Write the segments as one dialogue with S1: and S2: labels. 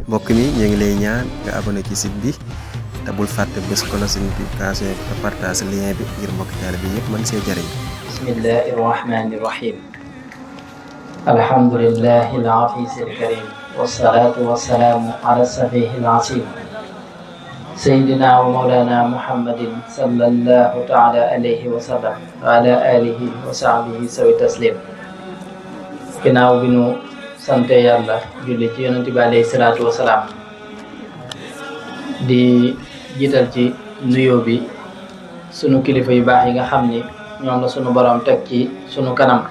S1: mbokk mi ñu ngi lay ñaan nga abonné ci site bi te bul fàtte bés cloche notification bi te partage lien bi ngir mbokk taalibe bi yëpp mën see jëriñ.
S2: bismillahi rahmani rahim. alhamdulillahi al-aziz al-karim wassalatu wassalamu ala safihi al-asim sayyidina wa mawlana muhammadin sallallahu taala alayhi wa sallam wa ala alihi wa sahbihi sawi taslim. ginnaaw bi nu sante yàlla julli ci yonent bi alayhi salaatu wasalaam di jiital ci nuyoo bi sunu kilifa yu baax yi nga xam ni ñoom la sunu borom teg ci sunu kanam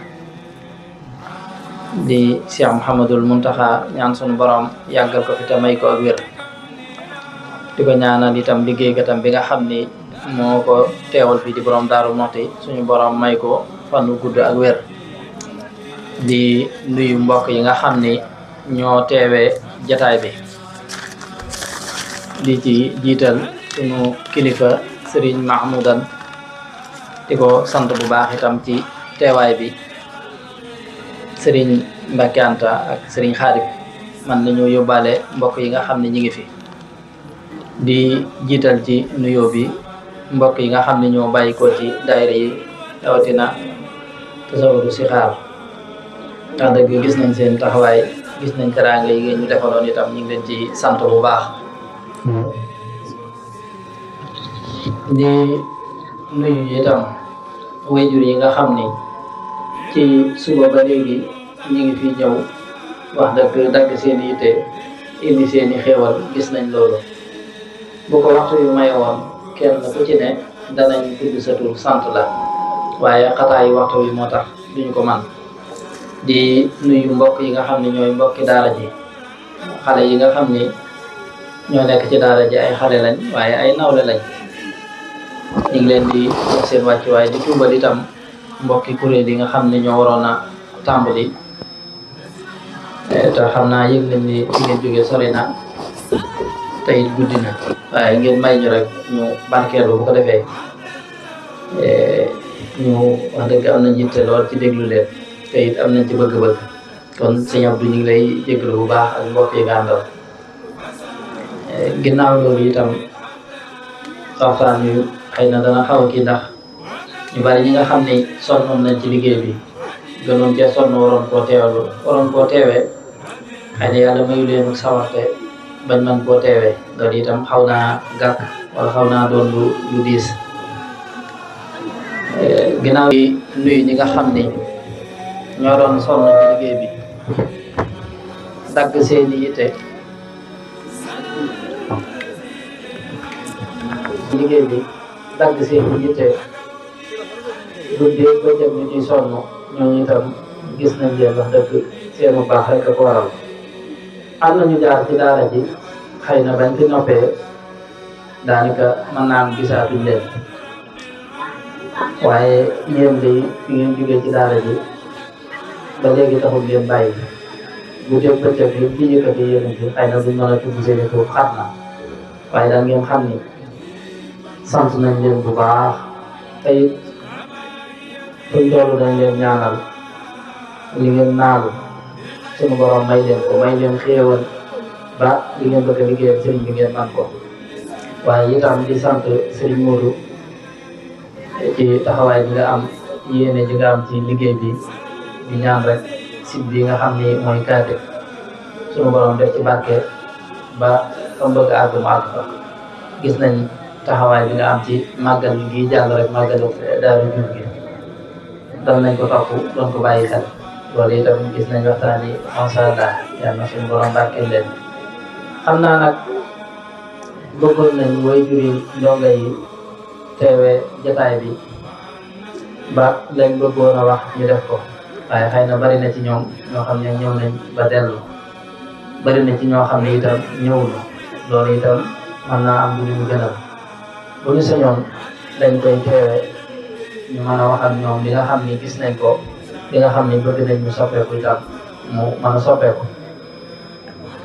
S2: di Cheikh Mouhamadul Muntaxa ñaan sunu borom yàggal ko fi te may ko ak wér di ko ñaanal itam liggéeykatam bi nga xam ni moo ko teewal fii di borom Daaru Muxti suñu borom may ko fanu gudd ak wér. di nuyu mbokk yi nga xam ni ñoo teewee jataay bi di ci jiital sunu kilifa Serigne Mahmoudan di ko sant bu baax itam ci teewaay bi Serigne Mbacke Anta ak Serigne Xaarib man nañu yóbbaale mbokk yi nga xam ne ñi ngi fi di jiital ci nuyoo bi mbokk yi nga xam ne ñoo bàyyi ko ci daayira yi rawatina Tasawudu Sixaar ndax dëgg gis nañ seen taxawaay gis nañ teraanga yi ngeen ñu defaloon itam ñu ngi leen ci sant bu baax di nuyu itam wayjur yi nga xam ni ci suba ba léegi ñu ngi fi ñëw wax dëgg dagg seen yitte indi seeni xéewal gis nañ loolu bu ko waxtu yu may woon kenn ku ci ne danañ tudd sa tur sant la waaye xataayi waxtu wi moo tax duñu ko man di nuyu mbokk yi nga xam ne ñooy mbokki daara ji xale yi nga xam ni ñoo nekk ci daara ji ay xale lañ waaye ay nawle lañ ñu ngi leen di jox seen wàccuwaay di tuubal itam mbokki kuréel yi nga xam ne ñoo waroon a tàmbali te xam naa yëg nañ ni fi ngeen jógee sori na te it guddi na waaye ngeen may ñu rek ñu barkeelu bu ko defee ñu wax dëgg am nañ yitte lool ci déglu leen te it am nañ ci bëgg-bëgg kon sëñ Abdou ñu ngi lay jégalu bu baax ak mbokk yi nga àndal ginnaaw loolu itam waxtaan yu xëy na dana xaw a kii ndax ñu bari ñi nga xam ni sonnoon nañ ci liggéey bi gënoon cee sonn waroon koo teewee xëy na yàlla mayu leen sawarte bañ man koo teewee loolu itam xaw naa gàkk wala xaw naa doon lu diis ginnaaw yi nuyu ñi nga xam ni ñoo doon sonn ci liggéey bi dagg seeni yitte guddi bëccëg ñu ciy sonn ñooñu itam gis nañ leen wax dëgg seenu baax rek a ko waral am nañu jaar ci daara ji xëy na bañ ci noppee daanaka mën naa am gisaatuñ leen waaye yéen de fi ngeen jógee ci daara ji ba léegi taxul ngeen bàyyi bu dee bëccëg yi ci yëkkati yéen ci xëy na duñ mën a tudd seeni tur xat na waaye daal ngeen xam ni sant nañ leen bu baax tey fuñ toll dañ leen ñaanal li ngeen naalu suñu borom may leen xéewal ba li ngeen bëgg a liggéeyal sëriñ bi ngeen man ko waaye itam di sant sëriñ Modou ci taxawaay bi nga am yéene ji nga am ci liggéey bi di ñaan rek site bi nga xam ni mooy Kaatif suñu borom def ci barke ba fa mu bëgg a àgg mu àgg fa gis nañ taxawaay bi nga am ci màggal gi jàll rek màggalu Daaru Jur gi doon nañ ko topp doon ko bàyyi xel loolu itam gis nañ waxtaan yi macha allah yal na suñu borom barkeel leen xam naa nag bëggoon nañ waajur yi ndongo yi teewee jotaay bi ba lañ bëggoon a wax ñu def ko waaye xëy na bari na ci ñoom ñoo xam ne ñëw nañ ba dellu bari na ci ñoo xam ne itam ñëwuñu loolu itam mën naa am lu ñu gënal bu ñu sañoon dañ koy teewee ñu mën a wax ak ñoom li nga xam ni gis nañ ko li nga xam ni bëgg nañ ñu soppeeku itam mu mën a soppeeku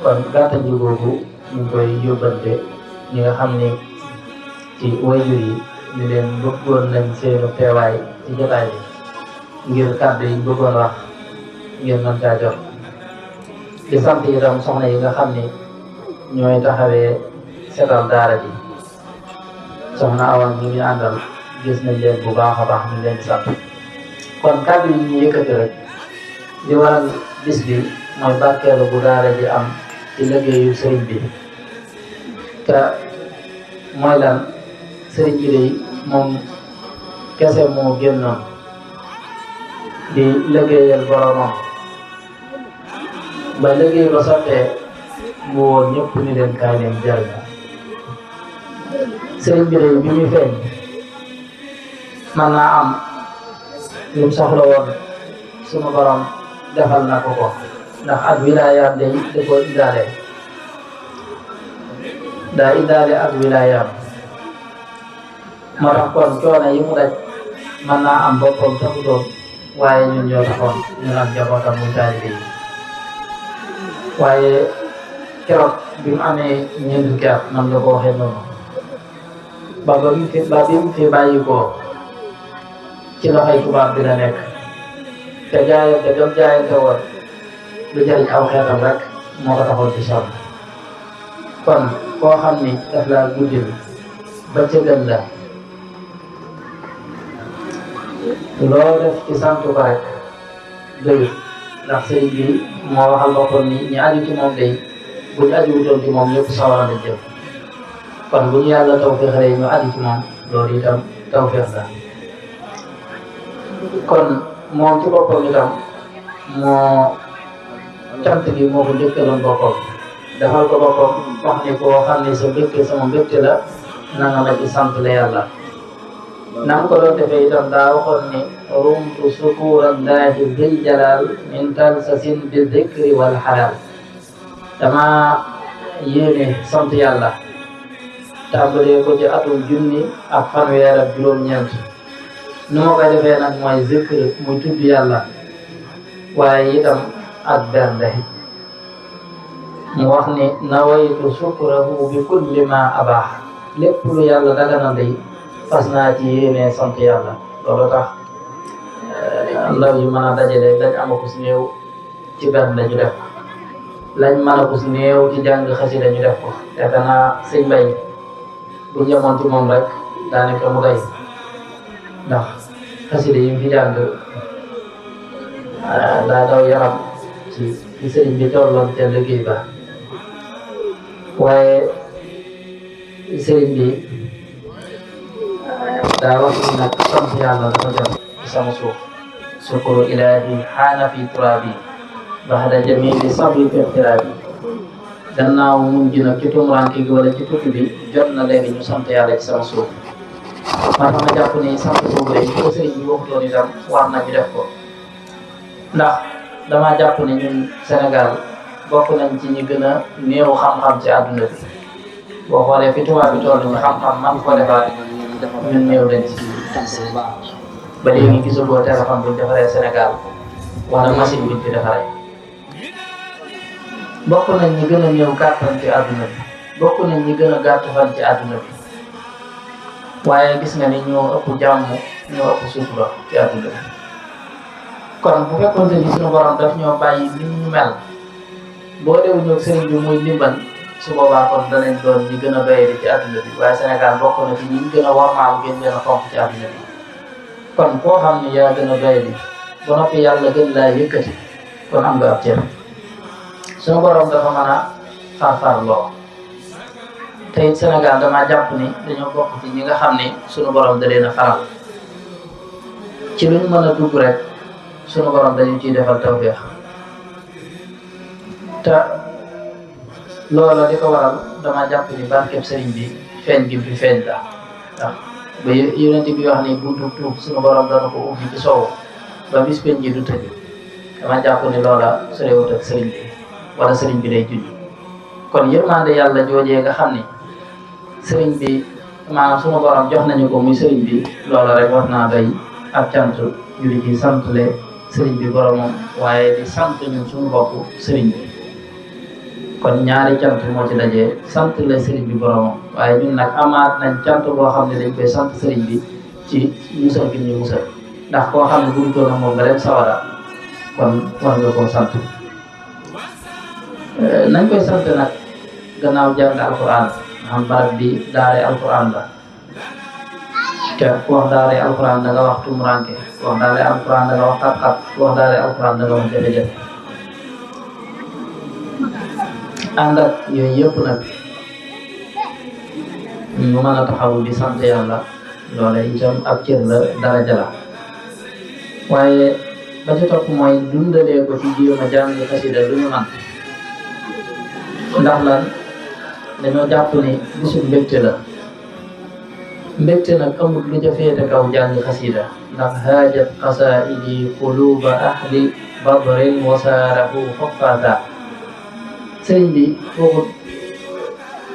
S2: kon gàttañ ji boobu ñu ngi koy yóbbante ñi nga xam ni ci wayjur yi ñu leen bëggoon nañ seenu teewaay ci jotaay bi ngir kàddu yi bëggoon wax ngeen mën caa jot di sant itam soxna yi nga xam ni ñooy taxawee setal daara ji soxna Awa ñi ngi àndal gis nañ leen bu baax a baax ñu leen di sant kon kàddu yi ñu yëkkati rek li waral bis bi mooy barkeelu bu daara ji am ci liggéeyu sëriñ bi te mooy lan sëriñ bi de moom kese moo génnoon di liggéeyal boromam ba liggéey ba sottee mu woon ñëpp ni leen kaay leen jariñoo sëriñ bi de bi muy feeñ mën naa am lu mu soxla woon sunu borom defal na ko ndax ak wilaayaam day da ko indaale daa indaale ak wilaayaam moo tax kon coono yi mu daj mën naa am boppam taxutoon waaye ñun ñoo taxoon ñun ak njabootam muy taalibe yi waaye keroog bi mu amee ñeent fukki at man nga ko waxee noonu ba bi mu fi bàyyi ko ci loxoy tubaab bi la nekk te jaayante gam jaayante woon lu jëriñ aw xeetam rek moo ko taxoon ci sonn kon koo xam ni daf laa guddil ba ca gën la loo def ci sant ko rek doyut ndax sëriñ bi moo waxal boppam ni ñu aju ci moom day bu ñu aju wutoon ci moom ñëpp sawara lañ jëm kon bu ñu yàlla tawfeexalee ñu aju ci moom loolu itam tawfeex la kon moom ci boppam itam moo cant gi moo ko njëkkaloon boppam defal ko boppam wax ni koo xam ne sa mbégte sama mbégte la na nga ma ci sant la yàlla nam ko doon defee itam daa waxoon ni rumtu sukurallahi bil jalal min talsasin bi dhikri wal halal dama yéene sant yàlla tàmbalee ko ci atum junni ak fanweer ak juróom-ñeent nu ma koy defee nag mooy zikr muy tudd yàlla waaye itam ak bernde mu wax ni nawaytu sukrahu bi kulli ma abaax lépp lu yàlla daganal day fas naa ci yéene sant yàlla loolu tax ndaw yi mën a dajale lañ amakus néew ci bernde ñu def lañ mën a kus néew ci jàng xasida ñu def ko yaakaar naa sëñ Mbay bu ñemoon ci moom rek daanaka mu doy ndax xasida yi mu fi jàng daa daw yaram ci sëriñ bi tolloon te liggéey ba waaye sëriñ bi daa wax ni nag sant yàlla dafa jot ci sama suuf sukuru ilaahi xaana fi turaabi baxda jamili sabri fi ixtiraabi gannaaw mun ji nag ci tumuranke gi wala ci tukki bi jot na léegi ñu sant yàlla ci sama suuf maa tax ma jàpp ni sant boobu rek ko sëriñ bi waxutoon itam war nañu def ko ndax dama jàpp ni ñun Sénégal bokk nañ ci ñi gën a néew xam-xam ci àdduna bi boo xoolee fi tubaab bi toll ñu xam-xam man ko defaat ñun néew lañ ci ba léegi gisagoo téléphone buñ defaree Sénégal wala machine buñ fi defaree bokk nañ ñi gën a néew kàttan ci àdduna bi bokk nañ ñi gën a gàtt fan ci àdduna bi waaye gis nga ni ñoo ëpp jàmm ñoo ëpp sutura ci àdduna bi kon bu fekkoon ni suñu borom daf ñoo bàyyi ni ñu mel boo dewu ñëw sëriñ bi muy ndimbal su boobaa kon danañ doon ñi gën a doyadi ci àdduna bi waaye Sénégal bokk na ci ñi gën a warmaal gën leen a fonk ci àdduna bi kon koo xam ne yaa gën a doyadi ba noppi yàlla gën laa yëkkati kon am nga ab cër suñu borom dafa mën a farfarloo te it Sénégal damaa jàpp ni dañoo bokk ci ñi nga xam ne suñu borom da leen a faral ci luñ mën a dugg rek suñu borom dañu ciy defal tawfeex te loola di ko waral dama jàpp ni barkeb sëriñ bi feeñ gi fi feeñ la ndax ba yonent bi wax ni buntu tuub suñu borom dana ko ubbi ci soow ba bis peñ ji du tëj dama jàpp ni loola sorewut ak sëriñ bi wala sëriñ bi day junj kon yërmande yàlla joojee nga xam ni sëriñ bi maanaam suñu borom jox nañu ko muy sëriñ bi loola rek war naa doy ab cant ñu di ci santle sëriñ bi boromam waaye di sant ñun suñu bopp sëriñ bi kon ñaari cant moo ci dajee sant la sëriñ bi boromam waaye ñun nag amaat nañ cant boo xam ne dañ koy sant sëriñ bi ci musal gi ñu musal ndax koo xam ne buñ toona moom nga dem sawara kon war nga koo sant nañ koy sant nag gannaaw jàng alquran xam barab bi daare alquran la te ku wax daare alquran da nga wax tumuranke ku wax daare alquran da nga wax xat-xat ku wax daare alquran da nga wax jafe-jafe ànd ak yooyu yëpp nag ñu mën a taxaw di sant yàlla loole itam ab cër la daraja la waaye ba ci topp mooy dundalee ko ci jéem a jàng xasida lu ñu man ndax lan dañoo jàpp ni bisu mbégte la mbégte nag amul lu ca féete kaw jàng xasida ndax haajat qasaidi quluba ahli badrin wasaarahu xofaata sëriñ bi foofu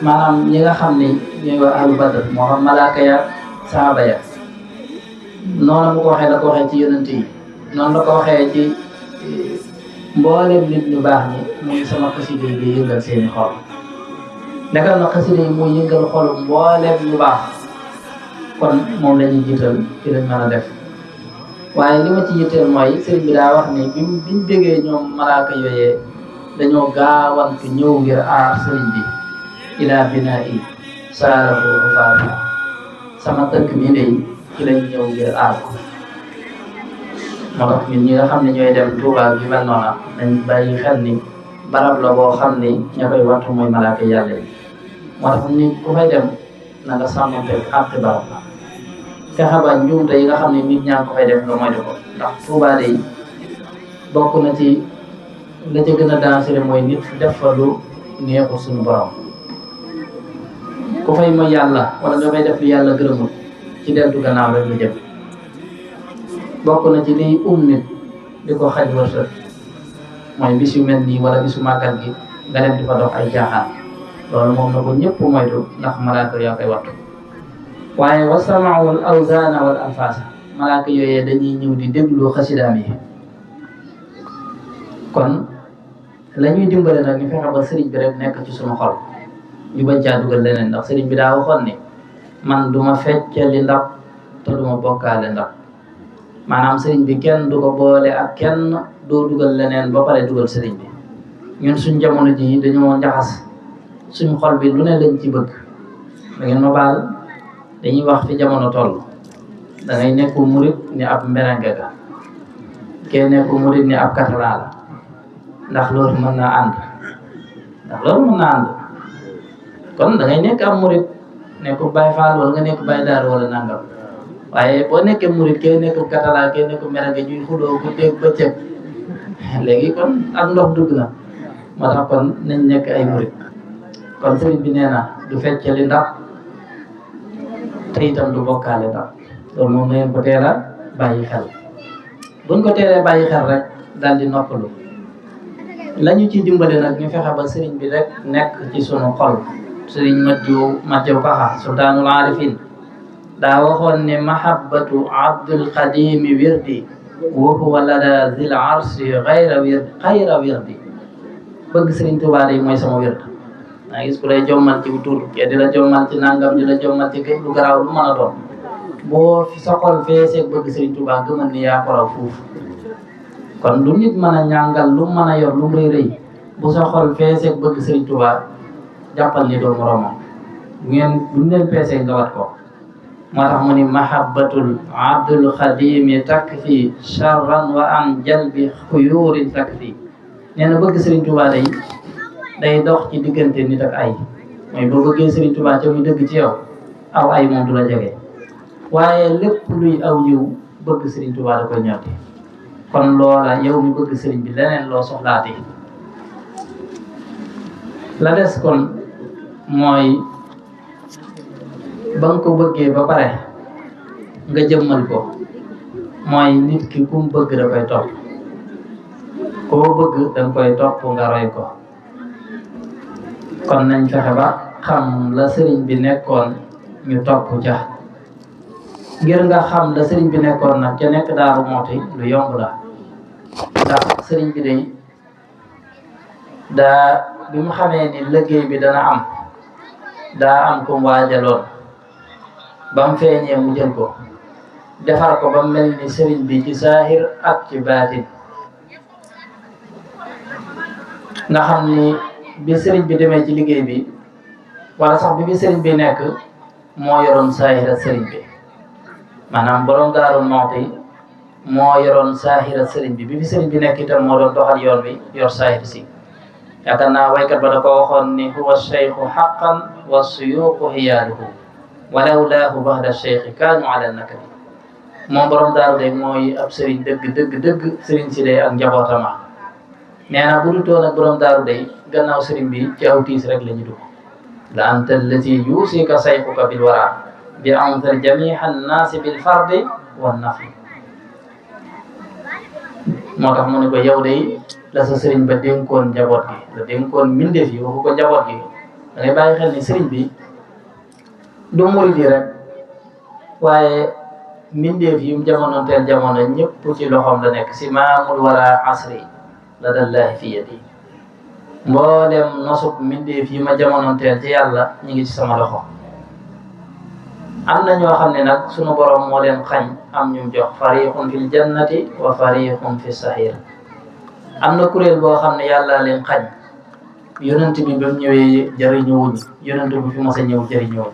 S2: maanaam ñi nga xam ni ñooy waa ahlu badr moo xam malaaka ya saaba ya noonu mu ko waxee la ko waxee ci yonent yi noonu la ko waxee ci mboolem nit ñu baax ñi muy sama xasida yi di yëngal seeni xol nekkal na xasida yi muy yëngal xolu mboolem ñu baax kon moom la ñuy jiital ci lañ mën a def waaye li ma ci yitteel mooy sëriñ bi daa wax ni biñ déggee ñoom malaaka yooyee dañoo gaawantu ñëw ngir aar sëriñ bi ilaa binaa i saarabu faata sama tënk bi ndey ci lañ ñëw ngir aar ko moo tax ñun ñi nga xam ne ñooy dem Tuubaa bi mel noona nañ bàyyi xel ni barab la boo xam ni ña koy wattu mooy malaaka yàlla yi moo tax ni ku fay dem na nga sàmmante àtte barab la fexe ba njuumte yi nga xam ne nit ñaa ngi ko fay def nga moytu ko ndax Tuubaa de bokk na ci la ca gën a dangereux mooy nit def fa lu neexul suñu borom ku fay mooy yàlla wala nga fay def lu yàlla gërëmul ci deltu gannaaw rek lu jëm bokk na ci liy nit di ko xaj wërsëg mooy bis yu mel nii wala bisu màggal gi nga dem di fa dox ay jaaxaan loolu moom na ko ñëpp moytu ndax malaaka yaa koy wattu waaye wasamaul awzana wal anfasa malaaka yooyee dañuy ñëw di déglu xasidaam yi kon la ñuy dimbale nag ñu fexe ba sëriñ bi rek nekk ci suñu xol ñu bañ caa dugal leneen ndax sëriñ bi daa waxoon ni man duma feccali ndab te duma bokkaale ndab maanaam sëriñ bi kenn du ko boole ak kenn doo dugal leneen ba pare dugal sëriñ bi ñun suñ jamono ji dañoo njaxas suñ xol bi lu ne lañ ci bëgg da ngeen ma baal dañuy wax fi jamono toll da ngay nekku murit ni ab mberengue ga kee nekku murit ni ab katalaa la ndax loolu mën naa ànd kon da ngay nekk ab murit nekku Baay Faal wala nga nekk Baay Daar wala nangam waaye boo nekkee murit kee nekku katalaa kee nekku mberengue ñuy xuloo guddeeg bëccëg léegi kon ak ndox dugg na moo tax kon nañ nekk ay murit kon sëriñ bi nee na du feccali ndax te itam du bokkaale ndax loolu moom na ngeen ko teel a bàyyi xel buñ ko teelee bàyyi xel rek daal di noppalu lañu ci dimbale nag ñu fexe ba sëriñ bi rek nekk ci sunu xol sëriñ Mathieu Baxa sultaanul arifin daa waxoon ne mahabbatu abdul qadimi wirdi wa huwa lada zil arsi xayra wirdi bëgg sëriñ Tuubaa yi mooy sama wird maa gis ku lay jommal ci tur ke di la jommal ci nangam di la jommal ci lu garaaw lu mën a doon boo sa xol feesee bëgg sëriñ Tuubaa gëmal ni yaa ko raw fuuf kon lu nit mën a ñàngal lu mën a yor lu mu rëy rëy bu sa xol feesee bëgg sëriñ Tuubaa jàppal ni doo moromam buñ leen peesee nga wat ko moo tax mu ni mahabbatul abdul xadimi takfi charran wa an jalbi xuyurin takfi nee na bëgg sëriñ Tuubaa day dox ci diggante nit ak ay mooy boo bëggee sëriñ Tuubaa ca muy dëgg ci yow aw ay moom du la jege waaye lépp luy aw yiw bëgg sëriñ Tuubaa da koy ñotti kon loola yow mi bëgg sëriñ bi leneen loo soxlaati la des kon mooy ba nga ko bëggee ba pare nga jëmmal ko mooy nit ki ku mu bëgg da koy topp koo bëgg danga koy topp nga roy ko kon nañ fexe ba xam la sëriñ bi nekkoon ñu topp ca ngir nga xam la sëriñ bi nekkoon nag ca nekk Daaru Muxti lu yomb la ndax sëriñ bi day bi mu xamee ni liggéey bi dana am daa am ko mu waajaloon ba mu feeñee mu jël ko defar ko ba mu mel ni sëriñ bi ci saahir ak ci baatin nga xam ni bi sëriñ bi demee ci liggéey bi wala sax bi sëriñ bi nekk moo yoroon saahira sëriñ bi maanaam borom Daaru Muxti moo yoroon saahira sëriñ bi bi sëriñ bi nekk itam moo doon doxal yoon bi yor saahir si yaakaar naa waykat ba da ko waxoon ni huwa cheikhu xaqan wa suyuqu xiyaaluhu walawlaahu baxda cheikhi kaanu ala nakadi moom borom daaru de mooy ab sëriñ dëgg sëriñ si de ak njabootama nee na bu du toon ak borom daaru de gannaaw sëriñ bi ci aw tiis rek la ñu dugg la anta allati yuusika sayxuka bil wara bi anzar jamiha annaasi bil fardi wan nafi moo tax mu ne ko yow de la sa sëriñ ba dénkoon njaboot gi la dénkoon mbindeef yi waxu ko njaboot gi da ngay bàyyi xel ni sëriñ bi du murid yi rek waaye mbindeef yi mu jamono teel jamono ñëpp ci loxoom la nekk si maamul wara asri la dallahi fi yadi mboolem nosub mbindeef yi ma jamono teel ci yàlla ñu ngi ci sama loxo am na ñoo xam ne nag sunu borom moo leen xañ am ñu jox fariqun fil jannati wa fariqun fi sahir am na kuréel boo xam ne yàlla leen xañ yonent bi ba mu ñëwee jëriñuwuñ yonent bu fi mos a ñëw jëriñuwuñ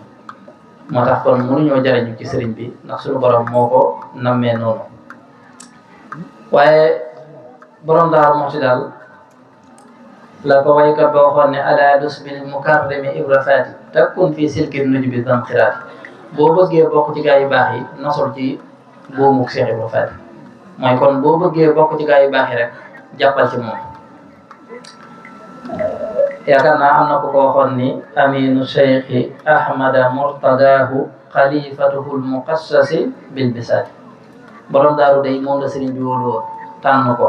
S2: moo tax kon mënuñoo jëriñu ci sëriñ bi ndax suñu borom moo ko nammee noonu waaye borom Daaru Muxti daal la ko waykat ba waxoon ne ala dus bil mukarrami ibra faati takkun fii silki nuju bi dan xiraati boo bëggee bokk ci gaa yu baax yi nosul ci buumuk Cheikh Ibra Faati mooy kon boo bëggee bokk ci gaa yu baax yi rek jàppal ci moom yaakaar naa am na ku ko waxoon ni aminu cheikhi ahmada murtadahu xalifatuhu lmuqassasi bil bisaati borom daaru day moom la sëriñ bi wóolu woon tànn ko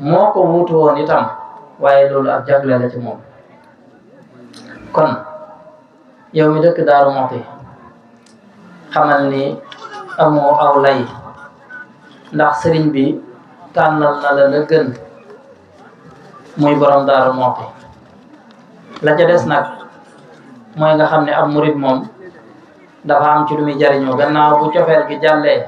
S2: moo ko wuutu woon itam waaye loolu ak jagle la ci moom kon yow mi dëkk Daaru Muxti xamal ni amoo aw lay ndax sëriñ bi tànnal na la gën muy borom Daaru Muxti la ca des nag mooy nga xam ne ab murid moom dafa am ci lu muy jariñoo gannaaw bu cofeel gi jàllee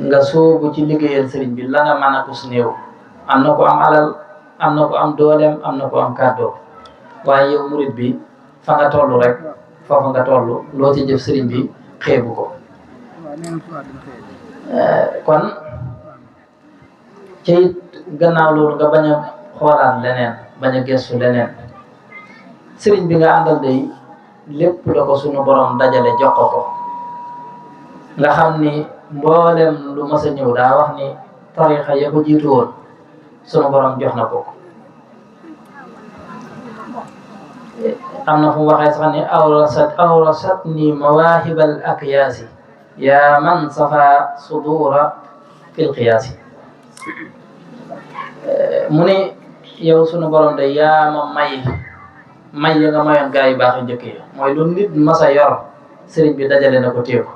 S2: nga soobu ci liggéeyal sëriñ bi la nga mën a kus néew am na ko am alal am na ko am dooleem am na ko am kàddoo waaye yow murid bi fa nga toll rek foofu nga toll loo ci jëf sëriñ bi xeebu ko kon ci gannaaw loolu nga bañ a xoolaat leneen bañ a gestu leneen sëriñ bi nga àndal day lépp la ko sunu borom dajale jox ko nga xam ni mboolem lu mas a ñëw daa wax ni tarixa ya ko jiitu woon sunu borom jox na ko am na fu mu waxee sax ni awrasat ni mawaahibal akyaasi yaa man safa sudura fil qiyaasi mu ne yow sunu borom de yaa ma may ya nga mayoon gaa yu baax yu njëkk yi mooy lu nit masa yor sëriñ bi dajale na ko téye ko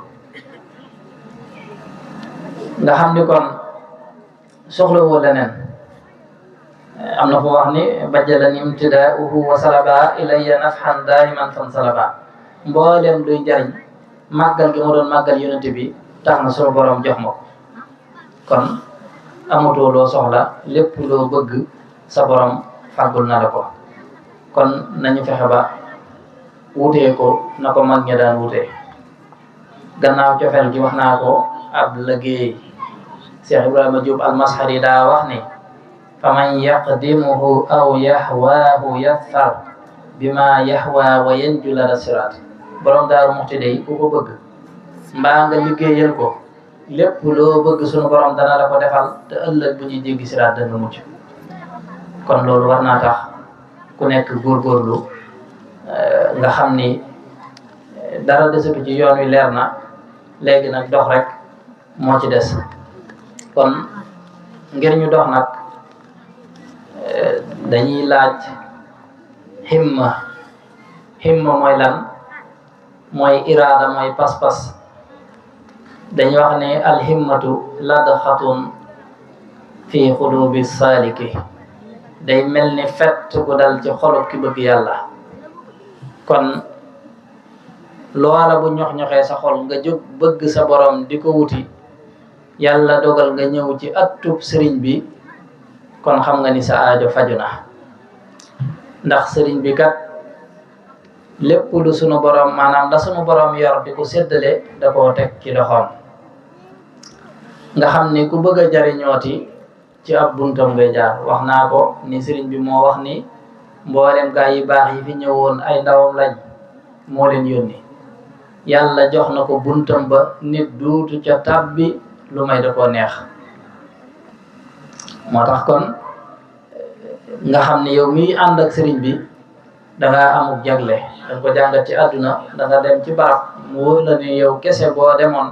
S2: nga xam ni kon soxla woo leneen am na fu wax ni bajjalani imtidaa'uhu wa salaba ilayya nafhan daiman fan salaba mboolem luy njariñ màggal gi ma doon màggal yonente bi tax na sunu borom jox ma ko kon amatoo loo soxla lépp loo bëgg sa borom fàggul na la ko kon nañu fexe ba wutee ko na ko mag ña daan wutee gannaaw cofeel gi wax naa ko ab liggéey Cheikh Ibrahima Diop almashari daa wax ni faman yaqdimuhu aw yahwaahu yathar bima yahwa wa yanju lada siraat borom Daaru Muxti day ku ko bëgg mbaa nga liggéeyal ko lépp loo bëgg sunu borom dana la ko defal te ëllëg bu ñuy jéggi siraat dana mucc kon loolu war naa tax ku nekk góorgóorlu nga xam ni dara desatu ci yoon wi leer na léegi nag dox rek moo ci des kon ngir ñu dox nag dañuy laaj himma mooy lan mooy iraada mooy pas-pas dañuy wax ne alhimmatu ladxatun fi xulubi saaliki day mel ni fett gu dal ci xolub ki bëgg yàlla kon loola bu ñox-ñoxee sa xol nga jóg bëgg sa borom di ko wuti yàlla dogal nga ñëw ci attub sëriñ bi kon xam nga ni sa aajo faju na ndax sëriñ bi kat lépp lu sunu borom maanaam la sunu borom yor di ko séddale da koo teg ci loxoom nga xam ni ku bëgg a jariñooti ci ab buntam ngay jaar wax naa ko ni sëriñ bi moo wax ni mboolem gaa yi baax yi fi ñëwoon ay ndawam lañ moo leen yónni yàlla jox na ko buntam ba nit duutu ca tàbbi lu may da koo neex moo tax kon nga xam ni yow miy ànd ak sëriñ bi dangaa amuk jagle danga ko jàngat ci àdduna danga dem ci barab mu wóor la ni yow kese boo demoon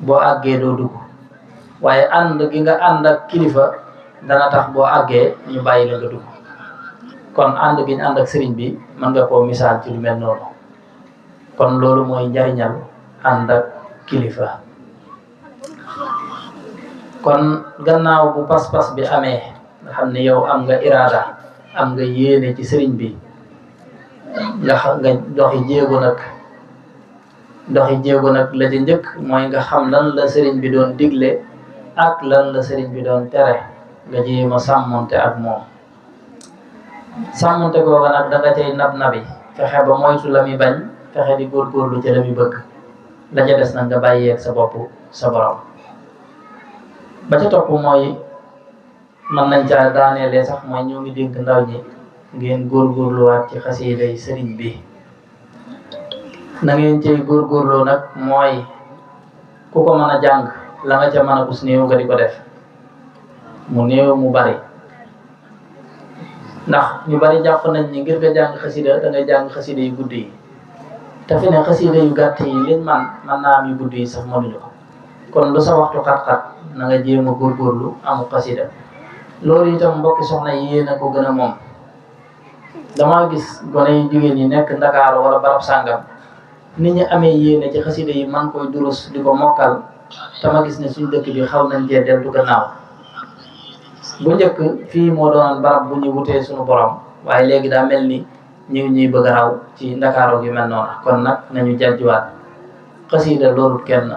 S2: boo àggee doo dugg waaye ànd gi nga ànd ak kilifa dana tax boo àggee ñu bàyyi la nga dugg kon ànd gi ñu ànd ak sëriñ bi mën nga koo misaal ci lu mel noonu kon loolu mooy njariñal ànd ak kilifa kon gannaaw bu pas-pas bi amee nga xam ne yow am nga iraada am nga yéene ci sëriñ bi nga doxi jéego nag la ci njëkk mooy nga xam lan la sëriñ bi doon digle ak lan la sëriñ bi doon tere nga jéem a sàmmonte ak moom sàmmonte googa nag da nga cay nabi fexe ba moytu la muy bañ fexe di góorgóorlu ci la muy bëgg la ca des nag nga bàyyeeg sa bopp sa borom ba ca topp mooy mën nañ caa daaneelee sax mooy ñoo ngi dénk ndaw ñi ngeen góorgóorluwaat ci xasiida yi sëriñ bi na ngeen cay góorgóorloo nag mooy ku ko mën a jàng la nga ca mën a kus néew nga di ko def mu néew mu bari ndax ñu bari jàpp nañ ni ngir nga jàng xasida da ngay jàng xasida yu guddi yi te fi ne xasida yu gàtt yi liñ mën naa am yu guddi yi sax mënuñu ko kon lu sa waxtu xat-xat na nga jéem a góorgóorlu amu xasida loolu itam mbokki soxna yi yéen a ko gën a moom damaa gis gone yu jigéen yi nekk Ndakaaru wala barab sàngam nit ñi amee yéene ci xasida yi man koy durus di ko mokkal te ma gis ne suñ dëkk bi xaw nañ cee dellu gannaaw bu njëkk fii moo doonoon barab bu ñu wutee suñu borom waaye léegi daa mel ni ñuy bëgg a raw ci Ndakaaru gi mel noonu kon nag nañu jàjjuwaat xasida loorut kenn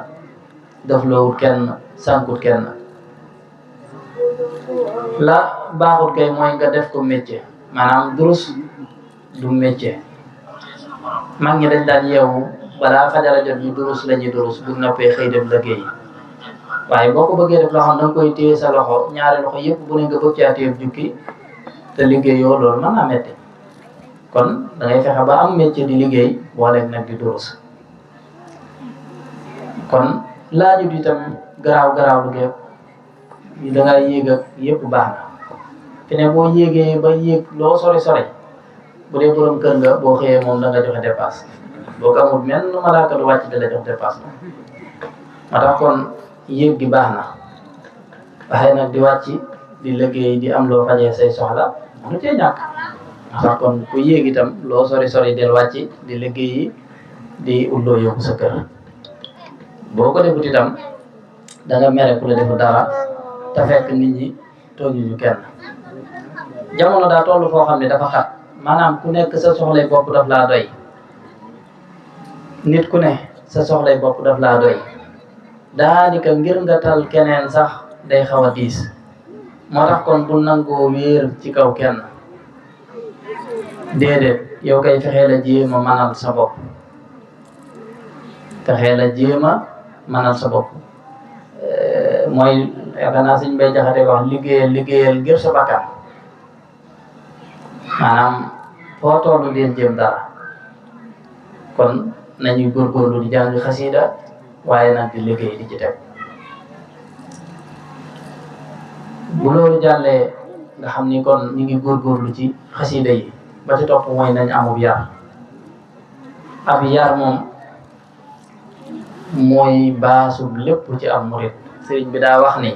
S2: daf loowut kenn sànkut kenn la baaxut kay mooy nga def ko métier maanaam durus du métier mag ñi dañ daan yeewu balaa fajara jot ñu durus la ñuy durus bu noppee xëy dem liggéey waaye boo ko bëggee def loo xam da nga koy téye sa loxo ñaari loxo yëpp bu ne nga bëgg caa téye jukki te liggéeyoo loolu mën naa metti kon da ngay fexe ba am métier di liggéey booleeg nag di durus kon laajut itam garaaw lu gépp da ngay yéeg ak yëpp baax na fi ne boo yéegee ba yéeg loo sori bu dee borom kër nga boo xëyee moom da nga joxe dépasse boo ko amul menn malaaka du wàcc da la jox dépasse moo tax kon yéeg gi baax na waxee nag di wàcc di liggéey di am loo fajee say soxla mënu cee ñàkk moo tax kon ku yéeg itam loo sori del wàcc di liggéeyi di ulloo yóbbu sa kër boo ko defut itam da nga mere ku la defu dara te fekk nit ñi tooñuñu kenn jamono daa toll foo xam ne dafa xat maanaam ku nekk sa soxlay bopp daf laa doy nit ku ne sa soxlay bopp daf laa doy daanaka ngir nga tal keneen sax day xaw a diis moo tax kon bu nangoo wéer ci kaw kenn déedéet yow kay fexee la jéem a manal sa bopp fexee la jéem a manal sa bopp mooy yaakaar naa suñ bay jaxate wax liggéeyal ngir sa bakkan maanaam foo tollu leen jéem dara kon nañuy góorgóorlu di jàng xasida waaye nag di liggéey di ci teg bu loolu jàllee nga xam ni kon ñu ngi góorgóorlu ci xasida yi ba ci topp mooy nañ amub yar ab yar moom mooy baasub lépp ci am murit sëriñ bi daa wax ni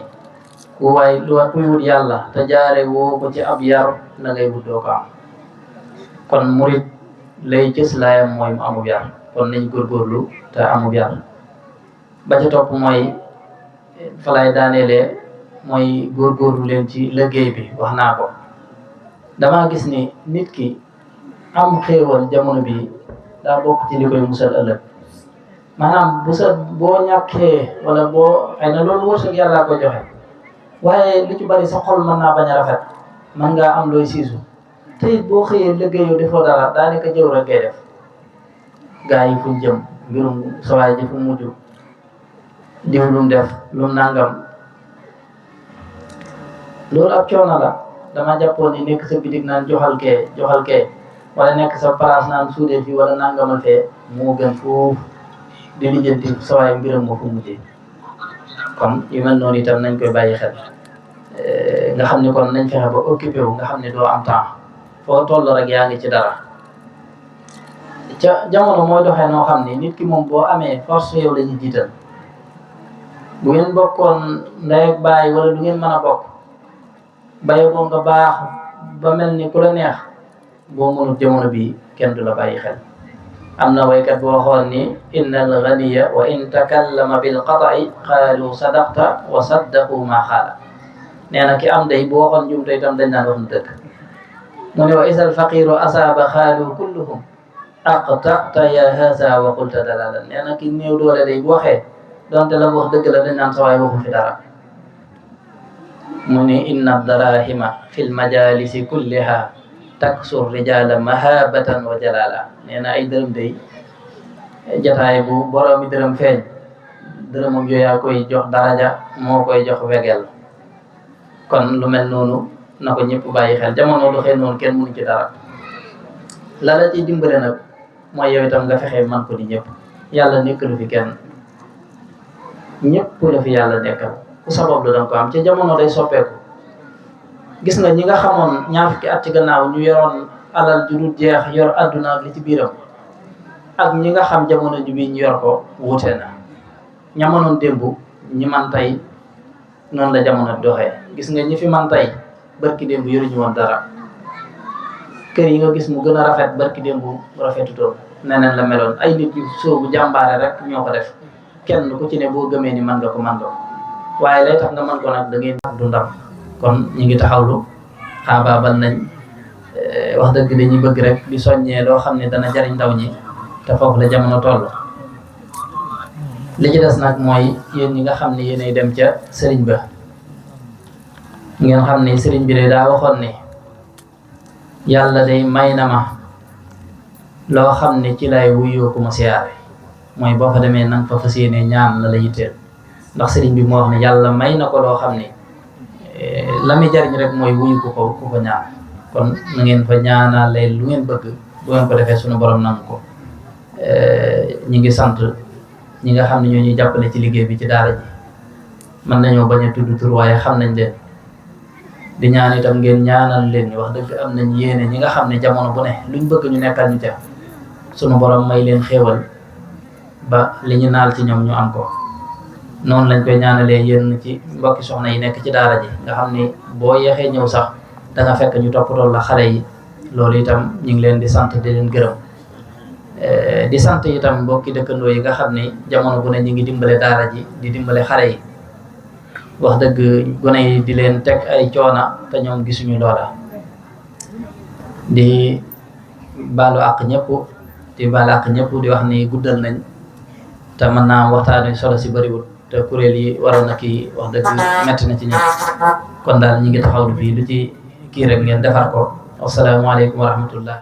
S2: kuy wut yàlla te jaare woo ko ci ab yar la ngay wut doo ko am kon murit lay cës laayam mooy mu amub yar kon nañ góorgóorlu te amub yar ba ca topp mooy falay daaneelee mooy góorgóorlu leen ci liggéey bi wax naa ko damaa gis ni nit ki am xéewal jamono bi daa bokk ci li koy musal ëllëg maanaam boo ñàkkee wala boo xëy na loolu wërsëg yàllaa ko joxe waaye lu ci bari sa xol mën naa bañ a rafet mën ngaa am looy siisu te it boo xëyee liggéeyoo defoo dara daanaka jëw rek ngay def gaa yi fuñ jëm mbirum sawaay ji fu mujj diw lum def lum nangam loolu ab coono la. dama jàppoon ni nekk sa bitig naan joxal kee wala nekk sa place naan suudee fii wala nangamal fee moo gën foofu di lijjanti sawaay mbiram moo fu mujjee kon yu mel noonu itam nañ koy bàyyi xel nga xam ne kon nañ fexe ba occupé wu nga xam ne doo am temps foo toll rek yaa ngi ci dara ca jamono mooy doxee noo xam ne nit ki moom boo amee force yow la ñuy jiital bu ngeen bokkoon ndey ak baay wala du ngeen mën a bokk bàyyi boo nga baax ba mel ni ku la neex boo mënul jamono bi kenn du la bàyyi xel am na waykat boo waxoon ni inna al ganiya wa in takallama bil qata'i qaalu sadaqta wa saddaqu ma xaala nee na ki am day bu waxoon jumte itam dañ naan wax na dëgg mu ne wa isal faqiru asaaba xaalu kulluhum aqta'ta ya haza wa qulta dalalan nee na ki néew doole day bu waxee donte la wax dëgg la dañ naan sawaay waxu fi dara mu ni inna darahima fil majalisi kulliha taksur rijala mahabatan wa jalala nee na ay dërëm day jataay bu boroomi dërëm feeñ dërëmam yooyaa koy jox daraja moo koy jox wegel kon lu mel noonu na ko ñëpp bàyyi xel jamono doxee noonu kenn mënu ci dara la la ciy dimbale nag mooy yow itam nga fexe man ko di ñëpp yàlla nekkalu fi kenn ñëpp la fi yàlla nekkal ku sabab lu danga ko am ca jamono day soppeeku gis nga ñi nga xamoon ñaar fukki at ci gannaaw ñu yoroon alal ju dul jeex yor àdduna ak li ci biiram ak ñi nga xam jamono ji bi ñu yor ko wuute na ñamanoon démb ñi man tey noonu la jamono doxee gis nga ñi fi man tey barki démb yoruñu woon dara kër yi nga gis mu gën a rafet barki démb rafetutoon neneen la meloon ay nit yu soobu jàmbaare rek ñoo ko def kenn ku ci ne boo gëmee ni man nga ko waaye lay tax nga mën ko nag da ngeen du ndam kon ñu ngi taxawlu xaabaabal nañ wax dëgg dañuy bëgg rek di soññee loo xam ne dana jariñ ndaw ñi te foofu la jamono toll li ci des nag mooy yéen ñi nga xam ne yéenay dem ca sëriñ ba ngeen xam ne sëriñ bi de daa waxoon ne yàlla day may na ma loo xam ne ci lay wuyoo ko ma siyaare mooy boo fa demee nang fa fas yéene ñaan la la yitteel ndax sëriñ bi moo wax ne yàlla may na ko loo xam ne la muy jariñ rek mooy wuyu ko ñaan kon na ngeen fa ñaanale lu ngeen bëgg bu ngeen ko defee suñu borom nangu ko ñi ngi sant ñi nga xam ne ñoo ñuy jàppale ci liggéey bi ci daara ji mën nañoo bañ a tudd tur waaye xam nañ leen di ñaan itam ngeen ñaanal leen ñu wax dëgg am nañ yéene ñi nga xam ne jamono bu ne luñ bëgg ñu nekkal ñu ca suñu borom may leen xéewal ba li ñu naal ci ñoom ñu am ko noonu lañ koy ñaanalee yéen ci mbokki soxna yi nekk ci daara ji nga xam ni boo yeexee ñëw sax danga fekk ñu toppatoo la xale yi loolu itam ñu ngi leen di sant di leen gërëm di sant itam mbokki dëkkandoo yi nga xam ni jamono bu ne ñu ngi dimbale daara ji di dimbale xale yi wax dëgg gone yi di leen teg ay coona te ñoom gisuñu loola di baalu àq ñëpp di wax ni guddal nañ te mën naa waxtaan wi solo si bëriwul te kuréel yi waroon na kii wax dëgg metti na ci ñëpp kon daal ñi ngi taxawlu fii lu ci kii rek ngeen defar ko asalaamaaleykum wa rahmatullah